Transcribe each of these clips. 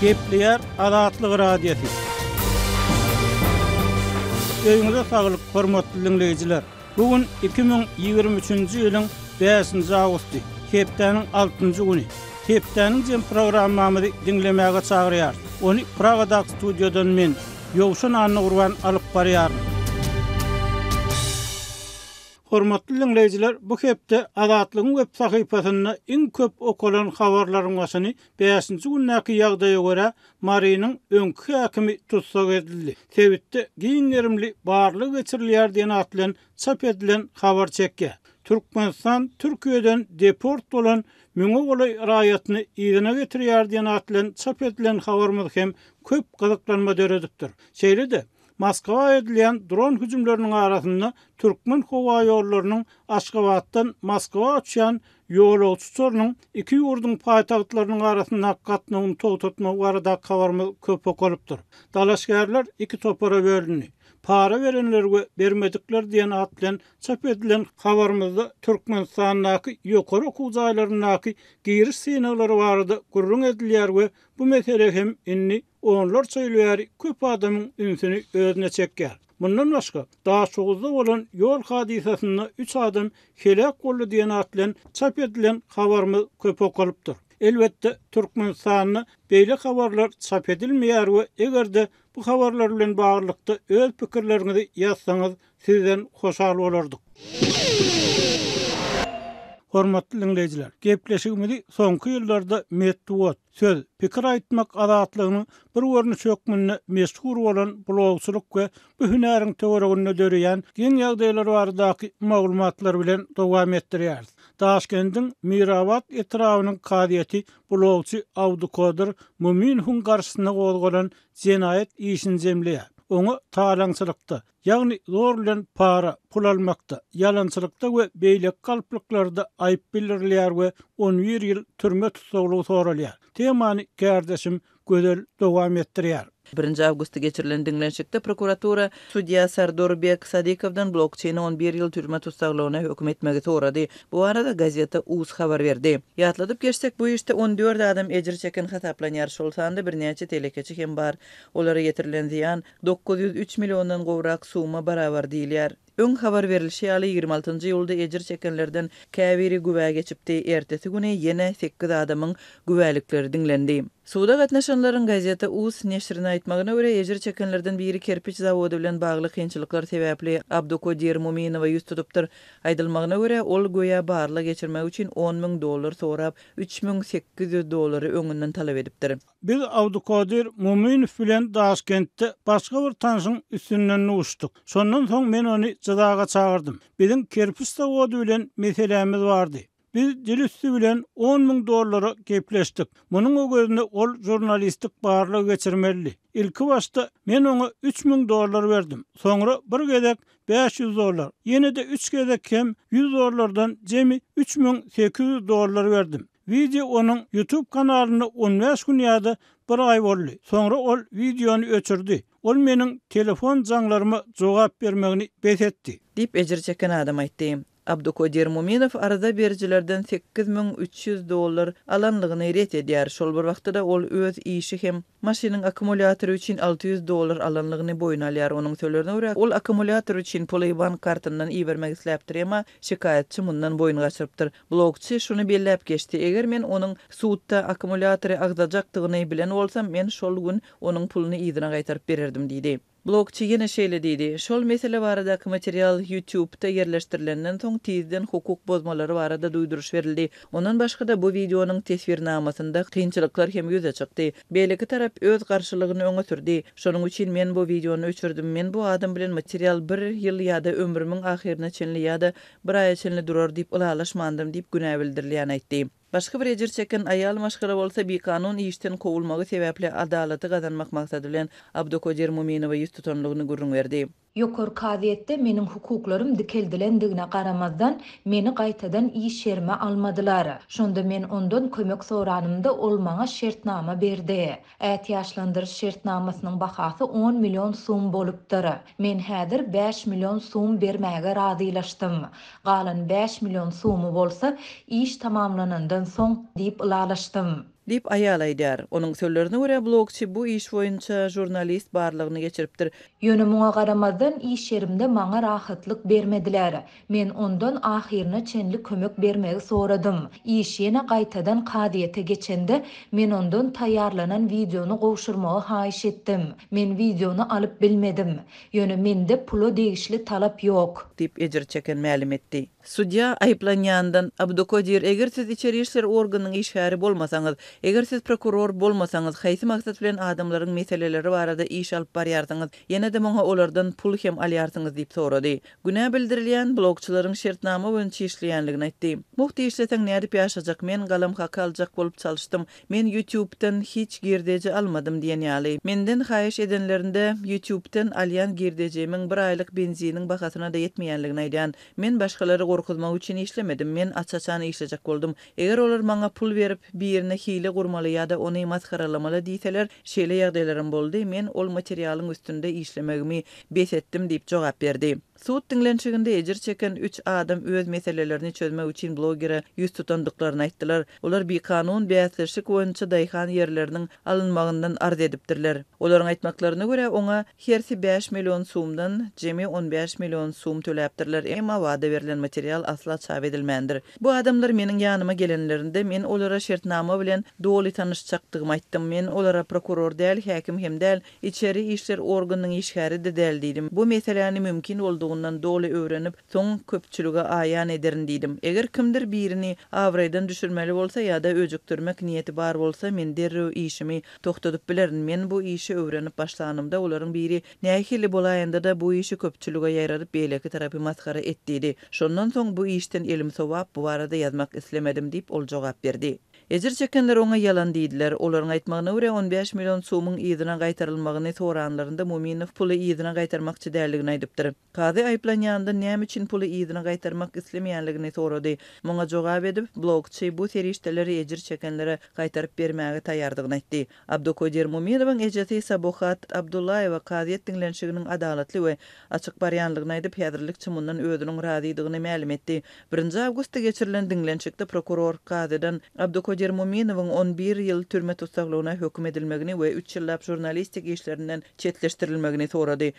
Gepleýär Azatlyk Radiosy. Öýüňize saglyk, hormatly diňleýjiler! Bu gün 2023-nji ýylyň bäşinji awgusty, hepdäniň altynjy güni. Hepdäniň jem programmamyzy diňlemäge çagyrýarys. Ony Pragadaky studiýadan men, Ýowşan Annagurban alyp barýaryn. Hormatly diňleýjiler, bu hepde Azatlygyň web sahypasynda iň köp okalan habarlaryň başyny bäşinji gündäki ýagdaýa görä, Marynyň öňki häkimi tussag edildi, sebitde giň gerimli barlag geçirilýär diýen at bilen çap edilen habar çekýär. Türkmenistan Türkiýeden deport bolan müňe golaý raýatyny yzyna getirýär diýen at bilen çap edilen habarymyz hem köp gyzyklanma döredipdir. Şeýle-de, Moskwa edilýän dron hüjümleriniň arasynda türkmen howaýollarynyň Aşgabatdan Moskwa uçýan ýolagçy uçarynyň iki ýurduň paýtagtlarynyň arasyndaky gatnawyny togtatmagy baradaky habarymyz köp okalypdyr. Dalaşgärler iki topara bölündi. Para berenler we bermedikler diýen at bilen çap edilen habarymyzda Türkmenistandaky ýokary okuw jaýlaryndaky giriş synaglary barada gürrüň edilýär we bu mesele hem indi onlarça ýyl bäri köp adamyň ünsüni özüne çekýär. Mundan başga, Daşoguzda bolan ýol hadysasynda üç adam heläk boldy diýen at bilen çap edilen habarymyz köp okalypdyr. Elbetde, Türkmenistanda beýle habarlar çap edilmeýär we eger-de bu habarlar bilen baglylykda öz pikirleriňizi ýazsaňyz sizden hoşal bolardyk. Hormatly diňleýjiler, gepleşigimizi soňky ýyllarda metbugat, söz, pikir aýtmak azatlygynyň bir görnüşi hökmünde meşhur bolan blogçylyk we bu hünäriň töwereginde döreýän geň ýagdaýlar baradaky maglumatlar bilen dowam etdirýäris. Daşkendiň Mirabat etrabynyň kazyýeti blogçy Abdukodir Muminowyň garşysyna gozgalan jenaýat işini jemleýär. Oňa talaňçylykda, Ýagny zor bilen para, pul almakda, ýalançylykda we beýleki galplyklarda aýyp bildirilýär we on bir ýyl türme tussaglygy soralýar. Temany kärdeşim Gözel dowam etdirýär. Birinji awgustda geçirilen diňlenişikde prokuratura sudýa Sardorbek Sadykowdan blogçyny on bir ýyl türme tussaglygyna höküm etmegi sorady. Bu barada Gazeta uz habar berdi. Ýatladyp geçsek, bu işde on dört adam ejir çeken hasaplanýar, şol sanda birnäçe telekeçi hem bar. Olara ýetirilen zyýan 903 milliondan gowrak suma barabar diýilýär. Öň habar berlişi ýaly, 26 njy iýulda ejir çekenlerden käbiri güwä geçipdi, ertesi güni ýene sekiz adamyň güwälikleri diňlendi. Suda gatnaşanlaryň Gazeta uz neşirine aýtmagyna görä, ejir çekenlerden biri kerpiç zawody bilen bagly kynçylyklar sebäpli Abdukodir Muminowa ýüz tutupdyr. Aýdylmagyna görä, ol göýä barlag geçirmek üçin 10 müň dollar sorap, 3800 dollary öňünden talap edipdir. Biz Abdukodir Muminow bilen Daşkentde başga bir tanşyň üstünden duşduk. Şondan soň men ony Jyzaga çagyrdym. Biziň kerpiç zawody bilen meselämiz bardy. Biz dil üsti bilen on müň dollara gepleşdik. Munuň öwezine ol žurnalistik barlag geçirmelidi. Ilkibaşda men oňa 3000 dollar berdim. Soňra bir gezek 500 dollar, ýene-de üç gezek hem 100 dollardan jemi 3800 dollar berdim. Wideo onuň YouTube kanalynda on bäş gün ýa-da bir aý boldy. Soňra ol wideony öçürdi. Ol meniň telefon jaňlaryma jogap bermegini bes etdi. Diýip, ejir çeken adam aýtdy. Abdukodir Muminow arza berijilerden 8300 dollar alanlygyny ret edýär. Şol bir wagtda-da ol öz işi hem Maşynyň akkumulýatory üçin 600 dollar alanlygyny boýun alýar. Onuň sözlerine görä, ol akkumulýator üçin puly bank kartyndan ibermek isläpdir, emma şikaýatçy mundan boýun gaçyrypdyr. Blogçy şuny belläp geçdi, Eger men onuň sudda akkumulýatory agzajakdygyny bilen bolsam, men şol gün onuň puluny yzyna gaýtaryp bererdim diýdi. Blogçy ýene şeýle diýdi, Şol mesele baradaky material YouTube-da ýerleşdirilenden soň tizden hukuk bozmalary barada duýduryş berildi. Ondan başga-da bu wideonyň teswirnamasynda kynçylyklar hem ýüze çykdy. Beýleki tarap öz garşylygyny öňe sürdi. Şonuň üçin men bu wideony öçürdim. Men bu adam bilen material bir ýyl ýa-da ömrümiň ahyryna çenli ýa-da bir aýa çenli durar diýip ylalaşmandym diýip günä bildirilýän aýtdy. Başga bir ejir çeken aýal maşgala bolsa bikanun işden kowulmagy sebäpli adalaty gazanmak maksady bilen Abdukodir Muminowa ýüz tutanlygyny gürrüň berdi. Ýokary kazyýetde meniň hukuklarym dikeldilendigine garamazdan, meni gaýtadan iş ýerime almadylar. Şonda men ondan kömek soranymda ol maňa şertnama berdi. Ätiýaçlandyryş şertnamasynyň bahasy on million sum bolupdyr. Men häzir bäş million sum bermäge razylaşdym. Galan bäş million sumy bolsa iş tamamlanandan soň diýip ylalaşdym. Diýip, aýal aýdýar. Onuň sözlerine görä, blogçy bu iş boýunça žurnalist barlagyny geçiripdir. Ýöne muňa garamazdan, iş ýerimde maňa rahatlyk bermediler. Men ondan ahyryna çenli kömek bermegi soradym. Iş ýene gaýtadan kazyýete geçende, men ondan taýýarlanan wideony gowşurmagy haýyş etdim. Men wideony alyp bilmedim. Ýöne mende pula degişli talap ýok. Diýip, ejir çeken mälim etdi. Sudýa aýyplanýandan, Abdukodir, eger siz içeri işler organynyň işgäri bolmasaňyz, eger siz prokuror bolmasaňyz, haýsy maksat bilen adamlaryň meseleleri barada iş alyp barýarsyňyz, ýene-de muňa olardan pul hem alýarsyňyz diýip sorady. Günä bildirilýän blogçylaryň şertnama boýunça işleýänligini aýtdy. Mugt işleseň nädip ýaşajak, men galam haky aljak bolup çalyşdym, men ýutubdan hiç girdeji almadym diýen ýaly. Menden haýyş edenlerinde ýutubdan alýan girdejimiň bir aýlyk benziniň bahasyna-da ýetmeýänligini aýdýan. Men başgalary gorkuzmak üçin işlemedim, men aç-açan işlejek boldum. Eger olar maňa pul berip, birine hile gurmaly ýa-da ony masgaralamaly diýseler, şeýle ýagdaýlaram boldy, men ol materialyň üstünde işlemegimi bes etdim diýip jogap berdi. Sud diňlenişiginde ejir çeken üç adam öz meselelerini çözmek üçin blogere ýüz tutandyklaryny aýtdylar. Olar bikanun bäsleşik boýunça daýhan ýerleriniň alynmagyndan arz edipdirler. Olaryň aýtmaklaryna görä, oňa hersi bäş million sumdan, jemi on bäş million sum töläpdirler, emma wada berlen material asla çap edilmändir. Bu adamlar meniň ýanyma gelenlerinde, men olara şertnama bilen doly tanyşjakdygymy aýtdym. Men olara prokuror däl, häkim hem däl, içeri işler organynyň işgäri-de däl diýdim. Bu meseläni mümkin boldugyndan doly öwrenip, Soň köpçülige aýan ederin diýdim. Eger kimdir birini abraýdan düşürmeli bolsa ýa-da öjükdirmek niýeti bar bolsa, men derrew işimi togtadyp bilerin. Men bu işi öwrenip başlanymda, olaryň biri, Nähili bolaýanda-da, bu işi köpçülige ýaýradyp, beýleki tarapy masgara et diýdi. Şondan soň bu işden elim sowap, bu barada ýazmak islemedim diýip, ol jogap berdi. Ejir çekenler oňa ýalan diýdiler. Olaryň aýtmagyna görä, 15 million sumyň yzyna gaýtarylmagyny soranlarynda Muminow puly yzyna gaýtarmakçy däldigini aýdypdyr. Kazy aýyplanýandan näme üçin puly yzyna gaýtarmak islemeýänligini sorady. Muňa jogap edip, blogçy bu serişdeleri ejir çekenlere gaýtaryp bermäge taýýardygyny aýtdy. Abdukodir Muminowyň ejesi Sabohat Abdullaýewa kazyýet diňlenişiginiň adalatly we açyk barýanlygyny aýdyp, häzirlikçe mundan özüniň razydygyny mälim etdi. Birinji awgustda geçirilen diňlenişikde prokuror kazydan Abdukodir Muminowyň on bir ýyl türme tussaglygyna höküm edilmegini we üç ýyllap žurnalistik işlerinden çetleşdirilmegini sorady.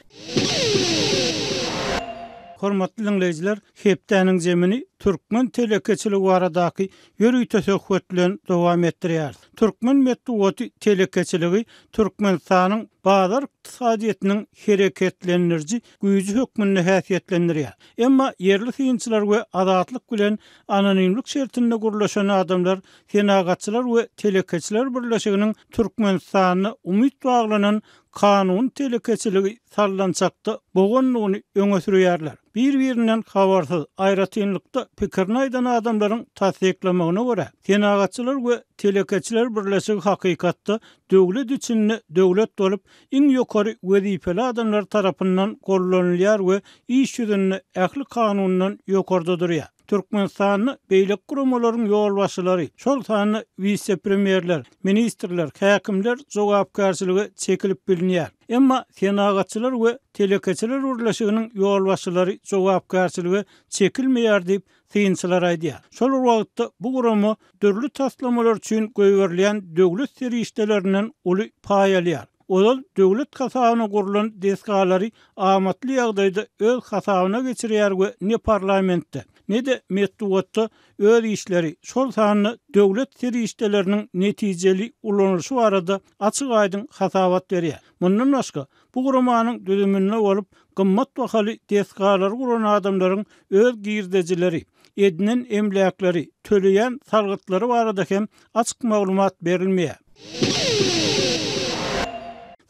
Hormatly diňleýjiler, hepdäniň zemini türkmen telekeçiligi baradaky ýörite söhbet bilen dowam etdirýäris. Türkmen metbugaty telekeçiligi Türkmenistanyň bazar ykdysadyýetiniň hereketlendiriji güýji hökmünde häsiýetlendirýär. Emma ýerli synçylar we Azatlyk bilen anonimlik şertinde gürleşen adamlar Senagatçylar we telekeçiler birleşiginiň Türkmenistanda umyt baglanan kanuny telekeçiligi sallançakda bogandygyny öňe sürýärler. Bir-birinden habarsyz, aýratynlykda pikirini aýdan adamlaryň tassyklamagyna görä, Senagatçylar we telekeçiler birleşigi hakykatda döwlet içinde döwlet bolup, iň ýokary wezipeli adamlar tarapyndan gollanylýar we iş ýüzünde ähli kanundan ýokarda durýar. Türkmenistanda beýleki guramalaryň ýolbaşçylary, şol sanda wise-premýerler, ministrler, häkimler jogapkärçilige çekilip bilinýär. Emma Senagatçylar we telekeçiler birleşiginiň ýolbaşçylary jogapkärçilige çekilmeýär diýip, synçylar aýdýar. Şol bir wagtda, bu gurama dürli taslamalar üçin goýberilýän döwlet serişdelerinden uly paý alýar. Ozal döwlet hasabyna gurlan desgalary amatly ýagdaýda öz hasabyna geçirýär we ne parlamentde, ne-de metbugatda öz işleri, şol sanda döwlet serişdeleriniň netijeli ulanylyşy barada açyk-aýdyň hasabat berýär. Mundan başga, bu guramanyň düzüminde bolup, gymmat bahaly desgalary guran adamlaryň öz girdejileri, edinen emläkleri, töleýän salgytlary barada hem açyk maglumat berilmeýär.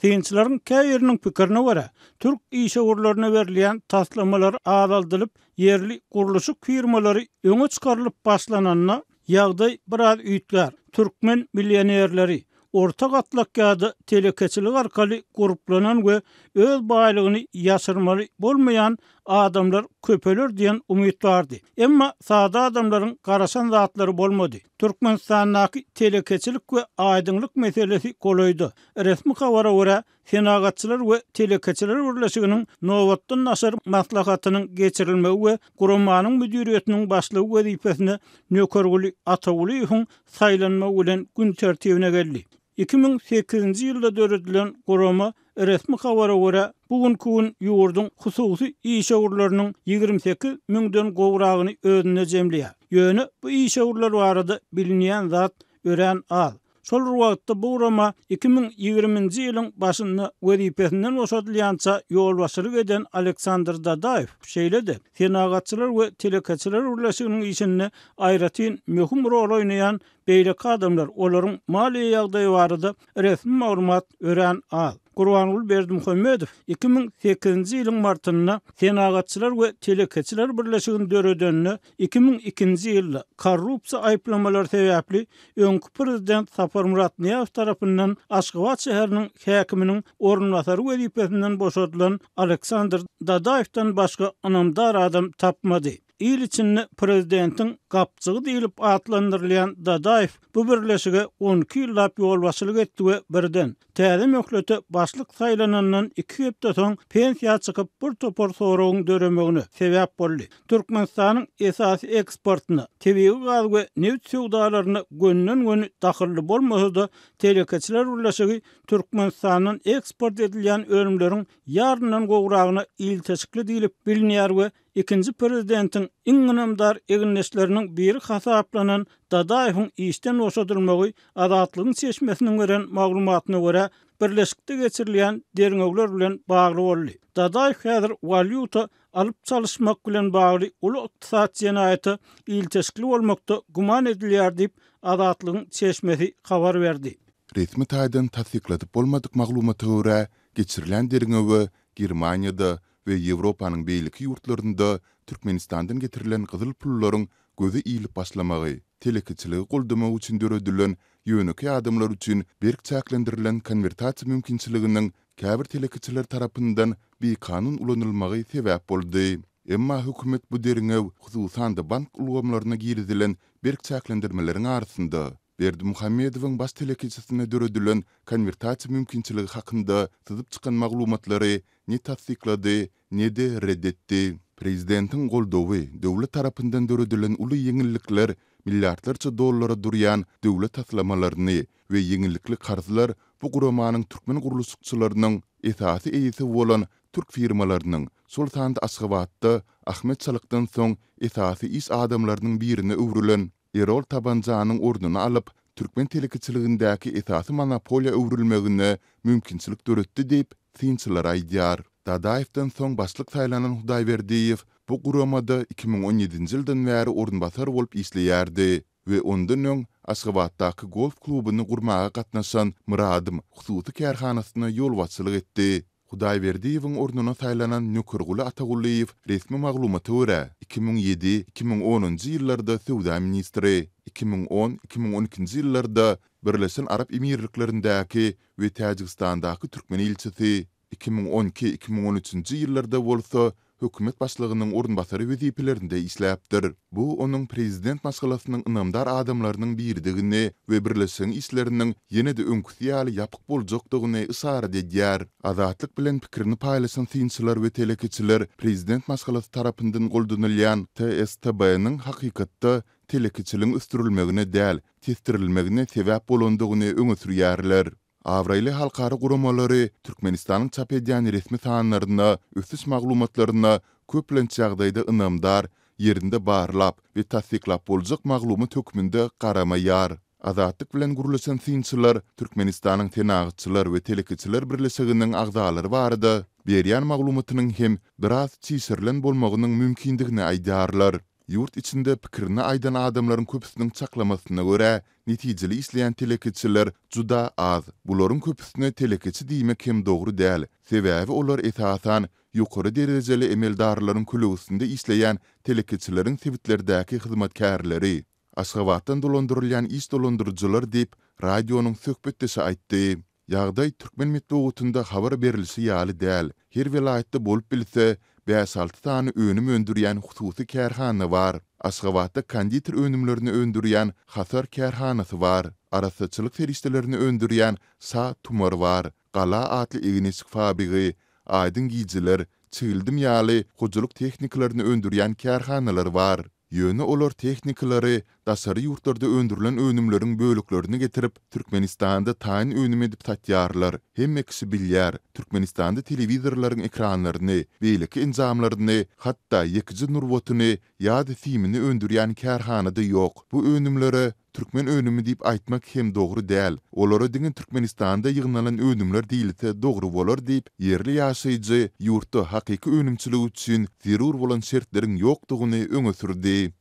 Synçylaryň käbiriniň pikirine görä, türk işewürlerine berilýän taslamalar azaldylyp, ýerli gurluşyk firmalary öňe çykarylyp başlananda, ýagdaý biraz üýtgär. Türkmen millionerleri, orta gatlak ýa-da telekeçilik arkaly gurplanan we öz baýlygyny ýaşyrmaly bolmaýan. adamlar köpeler diýen umyt bardy. Emma sada adamlaryň garaşan zatlary bolmady. Türkmenistandaky telekeçilik we aýdyňlyk meselesi golaýda. Resmi habara görä, Senagatçylar we telekeçiler birleşiginiň nobatdan daşary maslahatynyň geçirilmegi we guramanyň müdiriýetiniň başlygy wezipesine Nökerguly Atagulyýewiň saýlanmagy bilen gün tertibine geldi. 2008-nji ýylda döredilen gurama resmi habara görä, bu günki gün ýurduň hususy işewürleriniň 28 müňden gowragyny özünde jemleýär. Ýöne bu işewürler barada bilinýän zat örän az. Şol bir wagtda bu gurama 2020-nji ýylyň başynda wezipesinden boşadylýança ýolbaşçylyk eden Aleksandr Dadaýew, şeýle-de Senagatçylar we telekeçiler birleşiginiň işinde aýratyn möhüm rol oýnaýan beýleki adamlar, olaryň maliýe ýagdaýy barada resmi maglumat örän az. Gurbanguly Berdimuhamedow 2008-nji ýylyň martynda Senagatçylar we telekeçiler birleşigini döredeninde 2002-nji ýylda korrupsiýa aýyplamalary sebäpli öňki prezident Saparmyrat Nyýazow tarapyndan Aşgabat şäheriniň häkiminiň orunbasary wezipesinden boşadylan Aleksandr Dadaýewden başga ynamdar adam tapmady. Il içinde prezidentiň gapjygy diýlip atlandyrylýan Dadaýew bu birleşige 12 ýyllap ýolbaşçylyk etdi we birden, Täze möhlete başlyk saýlanandan iki hepde soň pensiýa çykyp bir topar soragyň döremegine sebäp boldy. Türkmenistanyň esasy eksportyna, tebigy gaz we nebit söwdalaryna gönden-göni dahylly bolmasa-da, Telekeçiler birleşigi Türkmenistandan eksport edilýän önümleriň ýaryndan gowragyna ilteşikli diýlip bilinýär we Ikinji prezidentiň iň ynamdar egindeşleriniň biri hasaplanan Dadaýewiň işden boşadylmagy Azatlygyň çeşmesiniň beren maglumatyna görä, birleşikde geçirilýän derňewler bilen bagly boldy. Dadaýew häzir walýuta alyp-çalyşmak bilen bagly uly ykdysady jenaýata ilteşikli bolmakda güman edilýär diýip, Azatlygyň çeşmesi habar berdi. Resmi taýdan tassykladyp bolmadyk maglumata görä, geçirilen derňewe Germaniýada we Ýewropanyň beýleki ýurtlarynda Türkmenistandan getirilen gyzyl pullaryň göze ilip başlamagy, telekeçiligi goldamak üçin döredilen ýönekeý adamlar üçin berk çäklendirilen konwertasiýa mümkinçiliginiň käbir telekeçiler tarapyndan bikanun ulanylmagy sebäp boldy. Emma hökümet bu derňew, hususan-da bank ulgamlaryna girizilen berk çäklendirmeleriň arasynda, Berdimuhamedowyň baş telekeçisine döredilen konwertasiýa mümkinçiligi hakynda syzyp çykan maglumatlary ne tassyklady, ne-de ret etdi. Prezidentiň goldawy, döwlet tarapyndan döredilen uly ýeňillikler, milliardlarça dollara durýan döwlet taslamalaryny we ýeňillikli karzlar bu guramanyň türkmen gurluşykçylarynyň esasy eýesi bolan türk firmalarynyň, şol sanda Aşgabatda Ahmet Çalykdan soň esasy iş adamlarynyň birine öwrülen Erol Tabanjanyň ornuny alyp, türkmen telekeçiligindäki esasy monopoliýa öwrülmegine mümkinçilik döretdi diýip, synçylar aýdýar. Dadaýewden soň başlyk saýlanan Hudaýberdiýew bu guramada 2017-nji ýyldan bäri orunbasar bolup işleýärdi we ondan öň Aşgabatdaky golf klubuny gurmaga gatnaşan Myradym hususy kärhanasyna ýolbaşçylyk etdi. Hudaýberdiýewiň ornuna saýlanan Nökerguly Atagulyýew resmi maglumata görä, 2007, 2010-njy ýyllarda söwda ministri, 2010, 2012-nji ýyllarda Birleşen Arap Emirliklerindäki we Täjigistandaky türkmen ilçisi, 2012, 2013-nji ýyllarda bolsa hökümet başlygynyň orunbasary wezipelerinde işläpdir. Bu onuň prezident maşgalasynyň ynamdar adamlarynyň biridigini we birleşigiň işleriniň ýene-de öňküsi ýaly ýapyk boljakdygyny yşarat edýär. Azatlyk bilen pikirini paýlaşan synçylar we telekeçiler prezident maşgalasy tarapyndan goldanylýan TSTB-niň hakykatda telekeçiligiň ösdürilmegine däl, tesdirilmegine sebäp bolandygyny öňe sürýärler. Abraýly halkara guramalary Türkmenistanyň çap edýän resmi sanlaryna, ösüş maglumatlaryna köplenç ýagdaýda ynamdar, ýerinde barlap we tassyklap boljak maglumat hökmünde garamaýar. Azatlyk bilen gürleşen synçylar Türkmenistanyň Senagatçylar we telekeçiler birleşiginiň agzalary barada berýän maglumatynyň hem biraz çişirilen bolmagynyň mümkindigini aýdýarlar. Ýurt içinde pikirini aýdan adamlaryň köpüsiniň çaklamasyna görä, netijeli işleýän telekeçiler juda az. Bularyň köpüsine telekeçi diýmek hem dogry däl, sebäbi olar esasan ýokary derejeli emeldarlaryň kölegesinde işleýän telekeçileriň sebitlerdäki hyzmatkärleri. Aşgabatdan dolandyrylýan iş dolandyryjylar diýip, radionyň söhbetdeşi aýtdy. Ýagdaý türkmen metbugatynda habar berlişi ýaly däl. Her welaýatda bolup bilse, bäş-alty sany önüm öndürýän hususy kärhana bar. Aşgabatda konditer önümlerini öndürýän Hasar kärhanasy bar. Arassaçylyk serişdelerini öndürýän Şa tumar bar. Gala atly egin-eşik fabrigi, Aýdyň gijeler, Çigildim ýaly hojalyk tehnikalaryny öndürýän kärhanalar bar. Ýöne olar tehnikalary, daşary ýurtlarda öndürilen önümleriň böleklerini getirip, Türkmenistanda taýyn önüm edip satýarlar. Hemme kişi bilýär, Türkmenistanda telewizorlaryň ekranlaryny, beýleki enjamlaryny, hatda ýekeje nurbatyny ýa-da simini öndürýän kärhana-da ýok. Bu önümlere Türkmen önümi diýip aýtmak hem dogry däl, olara diňe Türkmenistanda ýygnalan önümler diýilse dogry bolar diýip, ýerli ýaşaýjy ýurtda hakyky önümçilik üçin zerur bolan şertleriň ýokdugyny öňe sürdi.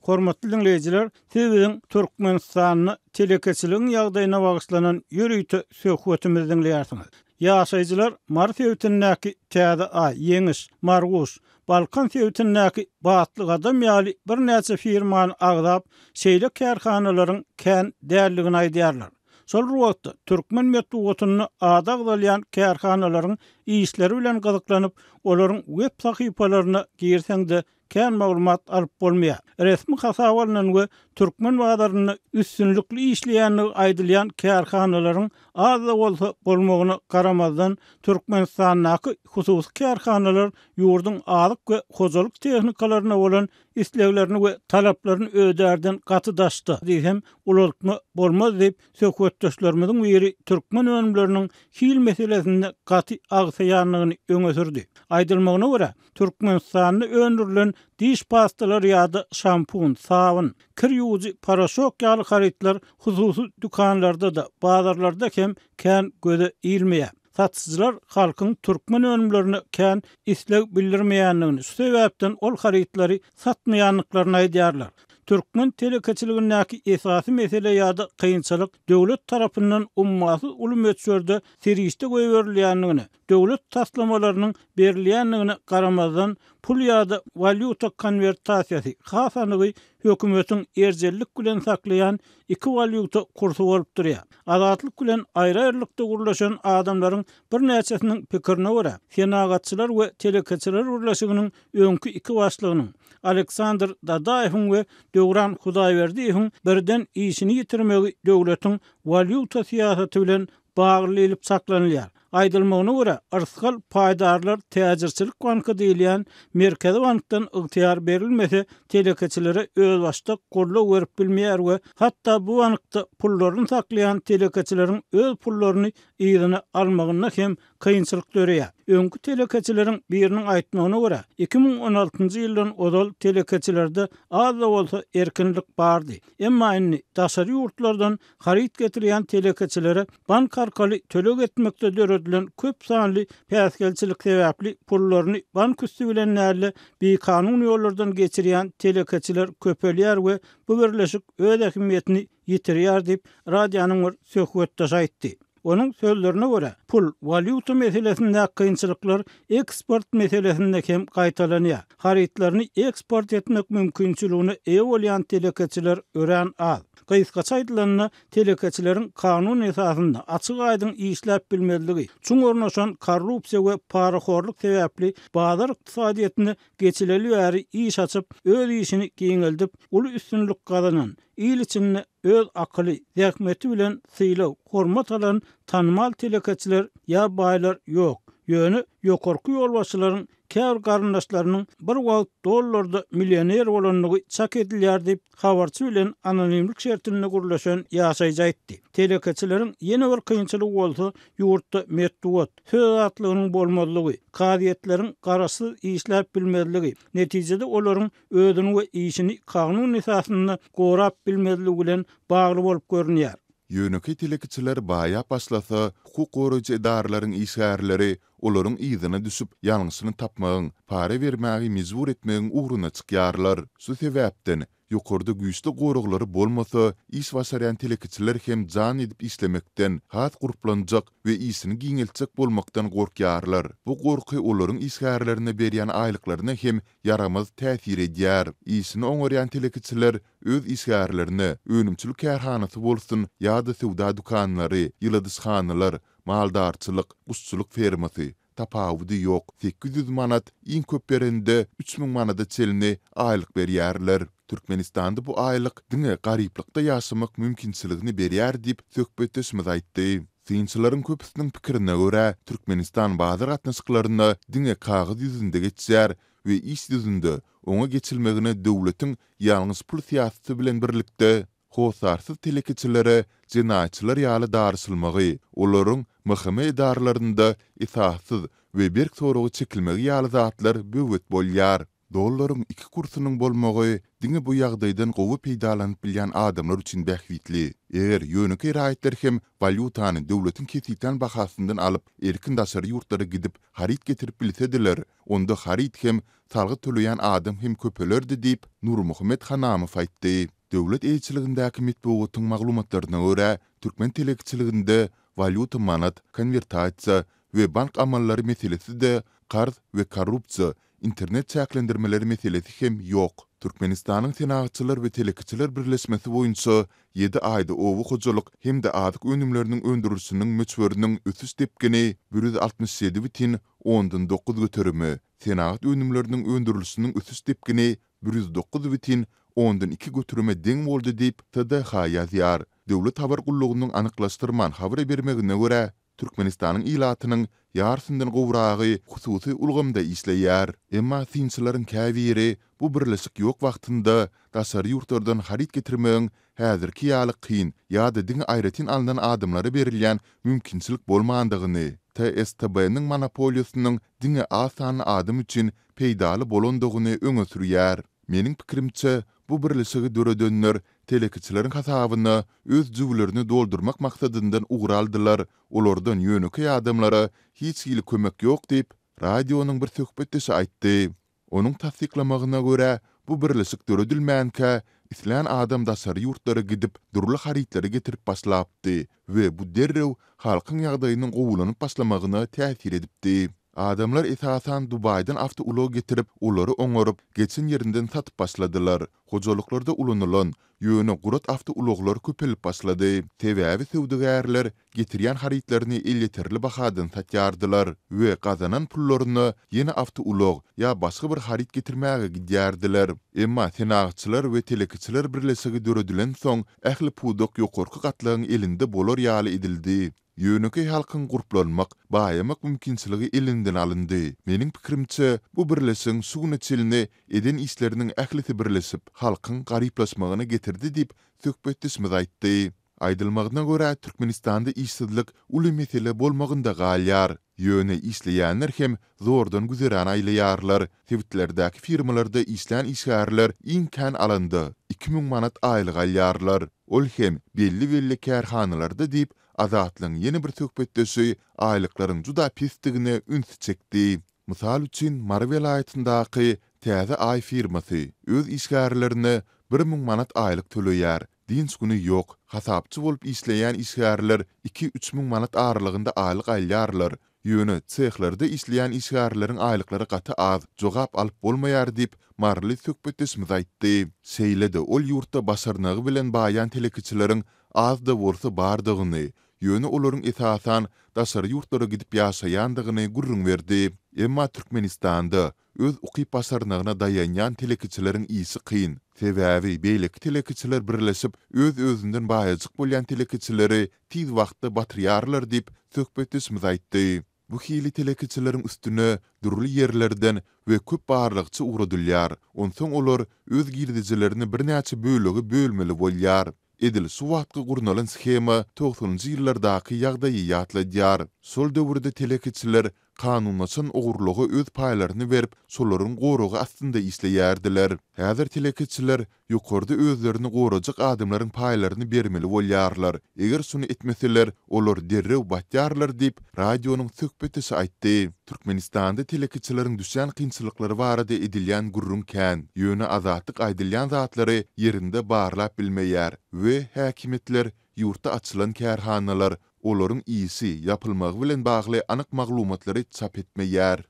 Hormatly diňleýjiler, siz biziň Türkmenistanda telekeçiligiň ýagdaýyna bagyşlanan ýörite söhbetimizi diňleýärsiňiz. Ýaşaýjylar Mary sebitindäki Täze Aý, Ýeňiş, Marguş, Balkan sebitindäki Batly Gadam ýaly birnäçe firmany agzap, şeýle kärhanalaryň kän däldigini aýdýarlar. Şol bir wagtda, türkmen metbugatynda ady agzalýan kärhanalaryň işleri bilen gyzyklanyp, olaryň web sahypalaryna girseň-de kän maglumat alyp bolmaýar. Resmi hasaba alnan we türkmen bazarynda üstünlikli işleýändigi aýdylýan kärhanalaryň az-da bolsa bolmagyna garamazdan, Türkmenistandaky hususy kärhanalar ýurduň azyk we hojalyk tehnikalaryna bolan isleglerini we talaplaryny ödärden gaty daşda diýsem ulaltma bolmaz diýip, söhbetdeşlerimiziň biri türkmen önümleriniň hil meselesinde gaty agsaýandygyny öňe sürdi. Aýdylmagyna görä, Türkmenistanda öndürilen diş pastalary ýa-da şampun, sabyn, kir ýuwujy poroşok ýaly harytlar hususy dükanlarda-da, bazarlarda hem kän göze ilmeýär. Satyjylar halkyň türkmen önümlerine kän isleg bildirmeýändigini, şu sebäpden ol harytlary satmaýandyklaryny aýdýarlar. Türkmen telekeçiligindäki esasy mesele ýa-da kynçylyk döwlet tarapyndan ummasyz uly möçberde serişde goýberilýändigine, döwlet taslamalarynyň berilýändigine garamazdan, pul ýa-da walýuta konwertasiýasy, has anygy, hökümetiň erjellik bilen saklaýan iki walýuta kursy bolup durýar. Azatlyk bilen aýry-aýrylykda gürleşen adamlaryň birnäçesiniň pikirine görä, Senagatçylar we telekeçiler birleşiginiň öňki iki başlygynyň, Aleksandr Dadaýewiň we Döwran Hudaýberdiýewiň birden işini ýitirmegi döwletiň walýuta syýasaty bilen bagly diýlip çaklanylýar. Aýdylmagyna görä, Yrsgal paýdarlar täjirçilik banky diýilýän Merkezi bankdan ygtyýar berilmese, telekeçilere özbaşdak goldaw berip bilmeýär we hatda bu bankda pullaryny saklaýan telekeçileriň öz pullaryny yzyna almagynda hem kynçylyk döreýär. Öňki telekeçileriň biriniň aýtmagyna görä, 2016-njy ýyldan ozal telekeçilerde az-da bolsa erkinlik bardy. Emma indi daşary ýurtlardan haryt getirýän telekeçilere bank arkaly töleg etmekde döredilen köp sanly päsgelçilik sebäpli pullaryny bank üsti bilen däl-de, bikanun ýollardan geçirýän telekeçiler köpelýär we bu birleşik öz ähmiýetini ýitirýär diýip, radionyň bir söhbetdeşi aýtdy. Onuň sözlerine görä, pul, walýuta meselesindäki kynçylyklar eksport meselesinde hem gaýtalanýar. Harytlaryny eksport etmek mümkinçiligine eýe bolýan telekeçiler örän az. Gysgaça aýdylanda, telekeçileriň kanun esasynda açyk-aýdyň işläp bilmezligi, çuň ornaşan korrupsiýa we parahorluk sebäpli bazar ykdysadyýetine geçileli bäri iş açyp, öz işini giňeldip, uly üstünlik gazanan, il içinde öz akyly, zähmeti bilen sylag, hormat alan tanymal telekeçiler ýa baýlar ýok. Ýöne ýokarky ýolbaşçylaryň käbir garyndaşlarynyň bir wagt dollarda millioner bolandygy çak edilýär diýip, habarçy bilen anonimlik şertinde gürleşen ýaşaýjy aýtdy. Telekeçileriň ýene bir kynçylygy bolsa, ýurtda metbugat, söz azatlygynyň bolmazlygy, kazyýetleriň garaşsyz işläp bilmezligi, netijede olaryň özüni we işini kanun esasynda gorap bilmezligi bilen bagly bolup görünýär. Ýönekeý telekeçiler baýap başlasa, hukuk goraýjy edaralaryň işgärleri olaryň yzyna düşüp, ýalňyşyny tapmagyň, para bermäge mejbur etmegiň ugruna çykýarlar. Şu sebäpden, ýokarda güýçli goraglary bolmasa, iş başarýan telekeçiler hem jan edip işlemekden, has gurplanjak we işini giňeltjek bolmakdan gorkýarlar. Bu gorky olaryň işgärlerine berýän aýlyklaryna hem ýaramaz täsir edýär. Işini oňarýan telekeçiler öz işgärlerine, önümçilik kärhanasy bolsun ýa-da söwda dükanlary, ýyladyşhanalar, maldarçylyk, guşçulyk fermasy, tapawudy ýok, 800 manat, iň köp berende 3000 manada çenli aýlyk berýärler. Türkmenistanda bu aýlyk diňe garyplykda ýaşamak mümkinçiligini berýär diýip, söhbetdeşimiz aýtdy. Synçylaryň köpüsiniň pikirine görä, Türkmenistan bazar gatnaşyklaryna diňe kagyz ýüzünde geçýär we iş ýüzünde oňa geçilmegine döwletiň ýalňyş pul syýasaty bilen birlikde, hossarsyz telekeçilere jenaýatçylar ýaly daryşylmagy, olaryň MHM edaralarynda esassyz we berk soraga çekilmegi ýaly zatlar böwet bolýar. Dollaryň iki kursunyň bolmagy diňe bu ýagdaýdan gowy peýdalanyp bilýän adamlar üçin bähbitli. Eger ýönekeý raýatlar hem walýutany döwletiň kesgitlän bahasyndan alyp, erkin daşary ýurtlara gidip, haryt getirip bilsediler, onda haryt hem, salgyt töleýän adam hem köpelerdi diýip, Nurmuhammet Hanamow aýtdy. Döwlet eýeçiligindäki metbugatyň maglumatlaryna görä, türkmen telekeçiliginde walýuta-manat, konwertasiýa we bank amallary meselesi-de, karz we korrupsiýa, internet çäklendirmeleri meselesi hem ýok. Türkmenistanyň Senagatçylar we telekeçiler birleşmesi boýunça ýedi aýda oba hojalyk hem-de azyk önümleriniň öndürilişiniň möçberiniň ösüş depgini 167 bütin ondan dokuz göterime, senagat önümleriniň öndürilişiniň ösüş depgini 109 bütin ondan iki göterime deň boldy diýip, TDH ýazýar. Döwlet habar gullugynyň anyklaşdyrman habar bermegine görä, Türkmenistanyň ilatynyň ýarysyndan gowragy hususy ulgamda işleýär. Emma synçylaryň käbiri bu birleşik ýok wagtynda daşary ýurtlardan haryt getirmegiň häzirki ýaly kyn ýa-da diňe aýratyn alnan adamlara berilýän mümkinçilik bolmandygyny, TSTB-niň monopoliýasynyň diňe az sanly adam üçin peýdaly bolandygyny öňe sürýär. Meniň pikirimçe, bu birleşigi döredenler telekeçileriň hasabyna öz jübülerini doldurmak maksadyndan ugur aldylar, olardan ýönekeý adamlara hiç hili kömek ýok diýip, radionyň bir söhbetdeşi aýtdy. Onuň tassyklamagyna görä, bu birleşik döredilmänkä, islän adam daşary ýurtlara gidip, dürli harytlary getirip başlapdy we bu derrew halkyň ýagdaýynyň gowulanyp başlamagyna täsir edipdi. Adamlar esasan Dubaýdan awtoulag getirip, olary oňaryp, geçen ýerinden satyp başladylar. Hojalyklarda ulanylan, ýöne gurat awtoulaglar köpelip başlady. Sebäbi söwdagärler getirýän harytlaryny elýeterli bahadan satýardylar we gazanan pullaryna ýene awtoulag ýa başga bir haryt getirmäge gidýärdiler. Emma Senagatçylar we telekeçiler birleşigi döredilensoň, ähli pudak ýokarky gatlagyň elinde bolar ýaly edildi. Ýönekeý halkyň gurplanmak, baýamak mümkinçiligi elinden alyndy. Meniň pikirimçe, bu birleşigiň şu güne çenli eden işleriniň ählisi birleşip, halkyň garyplaşmagyna getirdi diýip, söhbetdeşimiz aýtdy. Aýdylmagyna görä, Türkmenistanda işsizlik uly mesele bolmagynda galýar. Ýöne işleýänler hem zordan güzeran aýlaýarlar. Sebitlerdäki firmalarda işlän işgärler iň kän alanda, 2000 manat aýlyk alýarlar. Ol hem belli-belli kärhanalarda diýip, Azatlygyň ýene bir söhbetdeşi aýlyklaryň juda pesdigine ünsi çekdi. Mysal üçin, Mary welaýatyndaky Täze Aý firmasy öz işgärlerine 1000 manat aýlyk töleýär. Dynç güni ýok. Hasapçy bolup işleýän işgärler iki-üç müň manat aralygynda aýlyk alýarlar. Ýöne sehlerde işleýän işgärleriň aýlyklary gaty az, jogap alyp bolmaýar diýip, maryly söhbetdeşimiz aýtdy. Şeýle-de ol ýurtda başarnygy bilen baýan telekeçileriň az-da bolsa bardygyny, ýöne olaryň esasan daşary ýurtlara gidip ýaşaýandygyny gürrüň berdi. Emma Türkmenistanda öz ukyp-başarnygyna daýanýan telekeçileriň işi kyn. Sebäbi beýleki telekeçiler birleşip, öz-özünden baýajyk bolýan telekeçileri tiz wagtda batyrýarlar diýip, söhbetdeşimiz aýtdy. Bu hili telekeçileriň üstüne dürli ýerlerden we köp barlagçy ugradylýar, onsoň olar öz girdejilerini birnäçe bölege bölmeli bolýar. Edil şu wagtky gurnalan shema togsanynjy ýyllardaky ýagdaýy ýatladýar. Şol döwürde telekeçiler kanunlaşan ogurlyga öz paýlaryny berip, şolaryň goragy astynda işleýärdiler. Häzir telekeçiler ýokarda özlerini gorajak adamlaryň paýlaryny bermeli bolýarlar. Eger şuny etmeseler, olar derrew batýarlar diýip, radionyň söhbetdeşi aýtdy. Türkmenistanda telekeçileriň düşýän kynçylyklary barada edilýän gürrüň kän, ýöne Azatlyk aýdylýan zatlary ýerinde barlap bilmeýär we häkimiýetler ýurtda açylan kärhanalar, olaryň işi, ýapylmagy bilen bagly anyk maglumatlary çap etmeýär.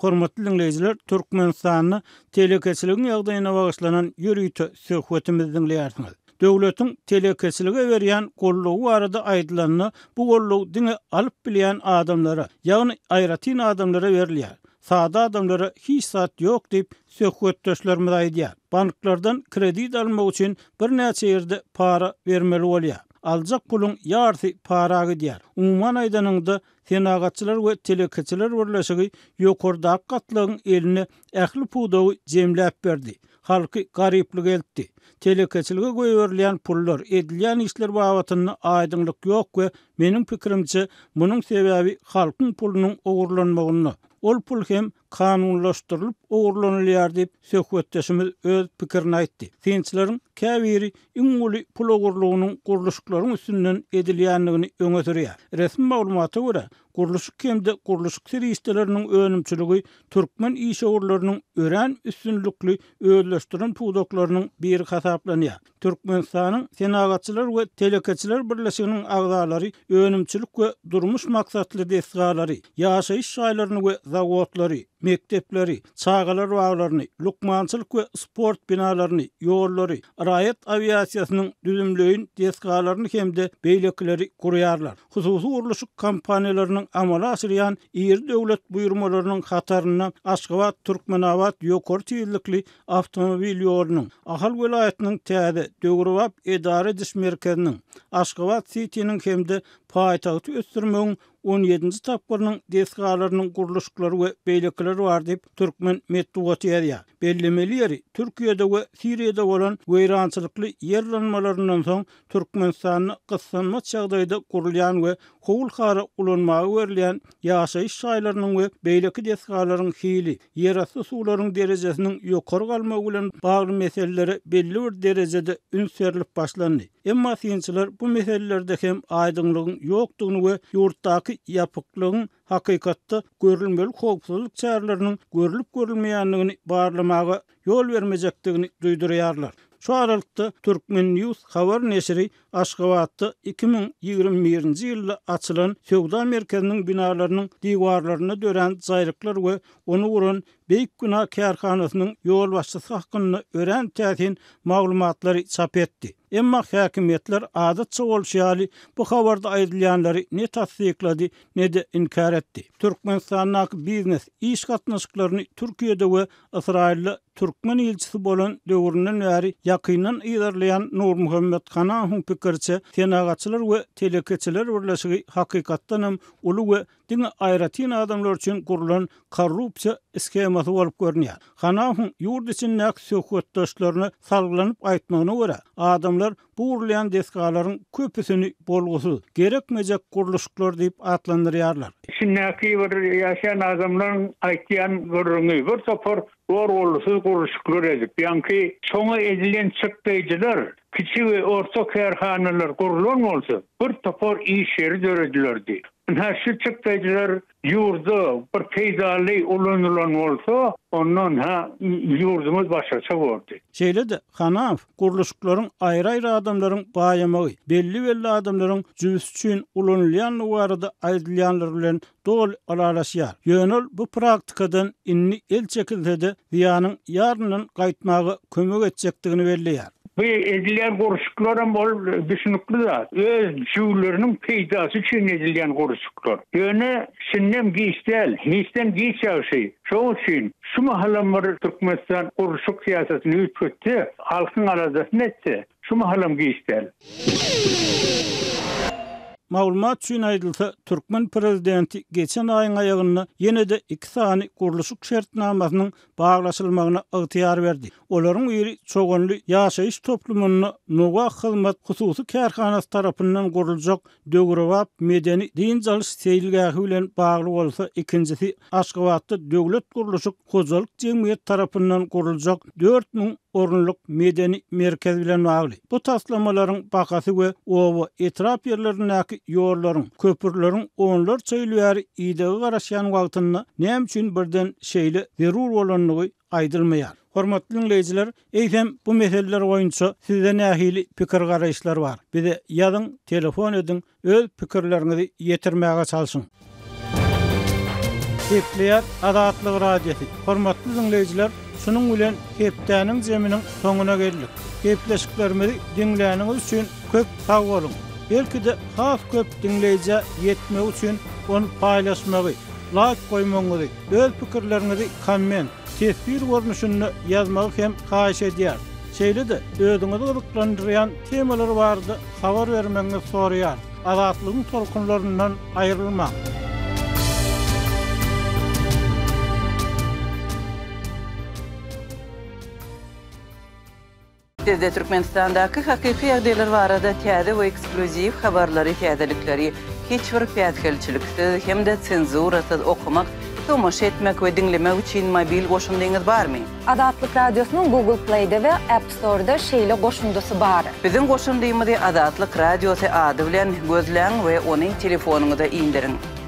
Hormatly diňleýjiler, Türkmenistanda telekeçiligiň ýagdaýyna bagyşlanan ýörite söhbetimizi diňleýärsiňiz. Döwletiň telekeçilige berýän goldawy barada aýdylanda, bu goldaw diňe alyp bilýän adamlara, ýagny aýratyn adamlara berilýär. Sada adamlara hiç zat ýok diýip, söhbetdeşlerimiz aýdýar. Banklardan kredit almak üçin birnäçe ýerde para bermeli bolýar. Aljak puluň ýarysy para gidýär. Umuman aýdanyňda, Senagatçylar we telekeçiler birleşigi ýokardaky gatlagyň eline ähli pudagy jemläp berdi. Halky garyplyga eltdi. Telekeçilige goýberilýän pullar, edilýän işler babatynda aýdyňlyk ýok we meniň pikirimçe, munuň sebäbi halkyň pulunyň ogurlanmagynda. Ol pul hem kanunlaşdyrylyp ogurlanylýar diýip, söhbetdeşimiz öz pikirini aýtdy. Synçylaryň käbiri iň uly pul ogurlygynyň gurluşyklaryň üstünden edilýändigini öňe sürýär. Resmi maglumata görä, gurluşyk hem-de gurluşyk serişdeleriniň önümçiligi türkmen işewürleriniň örän üstünlikli özleşdiren pudaklarynyň biri hasaplanýar. Türkmenistanyň Senagatçylar we telekeçiler birleşiginiň agzalary önümçilik we durmuş maksatly desgalary, ýaşaýyş jaýlaryny we zawodlary, mekdepleri, çagalar baglaryny, lukmançylyk we sport binalaryny, ýollary, raýat awiasiýasynyň düzümleýin desgalaryny hem-de beýlekileri gurýarlar. Hususy gurluşyk kompaniýalarynyň amala aşyrýan iri döwlet buýurmalarynyň hatarynda Aşgabat-Türkmenabat ýokary tizlikli awtomobil ýolunyň, Ahal welaýatynyň täze, döwrebap edara ediş merkeziniň, Aşgabat-sitiniň hem-de paýtagty ösdürmegiň on ýedinji tapgyrynyň desgalarynyň gurluşyklary we beýlekiler bar diýip, türkmen metbugaty ýazýar. Bellemeli ýeri, Türkiýede we Siriýada bolan weýrançylykly ýer yranmalaryndan soň Türkmenistanda gyssanmaç ýagdaýda gurulýan we howul-hara ulanmaga berilýän ýaşaýyş jaýlarynyň we beýleki desgalaryň hili, ýerasty suwlaryň derejesiniň ýokary galmagy bilen bagly meselelere belli bir derejede üns berlip başlandy. Emma synçylar bu meselelerde hem aýdyňlygyň ýokdugyny we ýurtdaky ýapyklygyň hakykatda görülmeli howpsuzlyk çäreleriniň görlüp-görülmeýändigini barlamaga ýol bermejekdigini duýdurýarlar. Şu aralykda, Turkmen. News habar neşiri Aşgabatda 2021-nji ýylda açylan söwda merkeziniň binalarynyň diwarlarynda dörän jaýryklar we ony guran Beýik Bina kärhanasynyň ýolbaşçysy hakynda örän täsin maglumatlary çap etdi. Emma häkimiýetler adatça bolşy ýaly bu habarda aýdylýanlary ne tassyklady, ne-de inkär etdi. Türkmenistandaky biznes, iş gatnaşyklaryny Türkiýede we Ysraýylda türkmen ilçisi bolan döwründen bäri ýakyndan yzarlaýan Nurmuhammet Hanahowyň pikiriçe, Senagatçylar we telekeçiler birleşigi hakykatdan hem uly we diňe aýratyn adamlar üçin gurlan korrupsiýa shemasy bolup görünýär. Hanahowyň ýurt içindäki söhbetdeşlerine salgylanyp aýtmagyna görä, adamlar Bu gurulýan desgalaryň köpüsini bolgusyz, gerekmejek gurluşyklar diýip atlandyrýarlar. Içindäki bir ýaşaýan adamlaryň aýtýan gürrüňi, bir topar zor-bolgusyz gurluşyklar edip, ýaňky şoňa edilen çykdaýjylar kiçi we orta kärhanalar gurlan bolsa, bir topar iş ýeri döredilerdi. Ynha şu çykdaýjylar ýurda bir peýdaly ulanylan bolsa, onda ynha ýurdumyz başgaça bordy. Şeýle-de, Hanamow gurluşyklaryň aýry-aýry adamlaryň baýamagy, belli-belli adamlaryň jübüsi üçin ulanylýandygy barada aýdylýanlar bilen doly ylalaşýar. Ýöne ol bu praktikadan indi el çekilse-de, zyýanyň ýaryndan gaýtmaga kömek etjekdigini belleýär. Bu edilýän gurluşyklaram ol düşünikli zat. Öz jüwleriniň peýdasy üçin edilýän gurluşyklar. Ýöne şindem giç däl. Hiçden giç ýagşy. Şoň üçin şu mahalam bir Türkmenistan gurluşyk syýasatyny üýtgetse, halkyň aladasyny etse, şu mahalam giç däl. Maglumat üçin aýdylsa, türkmen prezidenti geçen aýyň aýagynda ýene-de iki sany gurluşyk şertnamasynyň baglaşylmagyna ygtyýar berdi. Olaryň biri Çoganly ýaşaýyş toplumynda Nowa hyzmat hususy kärhanasy tarapyndan guruljak döwrebap medeni dynç alyş seýilgähi bilen bagly bolsa, ikinjisi Aşgabatda Döwlet gurluşyk hojalyk jemgyýeti tarapyndan guruljak 4000 orunlyk medeni merkez bilen bagly. Bu taslamalaryň bahasy we oba, etrap ýerlerindäki ýollaryň, köprüleriň onlarça ýyl bäri idege garaşýan wagtynda näme üçin birden şeýle zerur bolandygy aýdylmaýar. Hormatly diňleýjiler, eýsem bu meseleler boýunça sizde nähili pikir-garaýyşlar bar? Bize ýazyň, telefon ediň, Öz pikirleriňizi ýetirmäge çalşyň. Gepleýär Azatlyk Radiosy. Hormatly diňleýjiler, Şunuň bilen hepdäniň jeminiň soňuna geldik. Gepleşiklerimizi diňläniňiz üçin köp sag boluň! Belki-de has köp diňleýjä ýetmegi üçin ony paýlaşmagy, laýk goýmagyňyzy, öz pikirleriňizi komment, teswir görnüşinde ýazmagy hem haýyş edýäris. Şeýle-de özüňizi gyzyklandyrýan temalar barada habar bermegiňizi soraýarys. Azatlygyň tolkunlaryndan aýrylmaň! Sizde Türkmenistandaky hakyky ýagdaýlar barada täze we eksklýuziw habarlary, täzelikleri hiç bir päsgelçiliksiz hem-de senzurasyz okamak, tomaşa etmek we diňlemek üçin mobil goşundyňyz barmy? Azatlyk Radiosynyň Google Play-de we App Store-da şeýle goşundysy bar. Biziň goşundymyzy Azatlyk Radiosy ady bilen gözläň we ony telefonyňyza indiriň.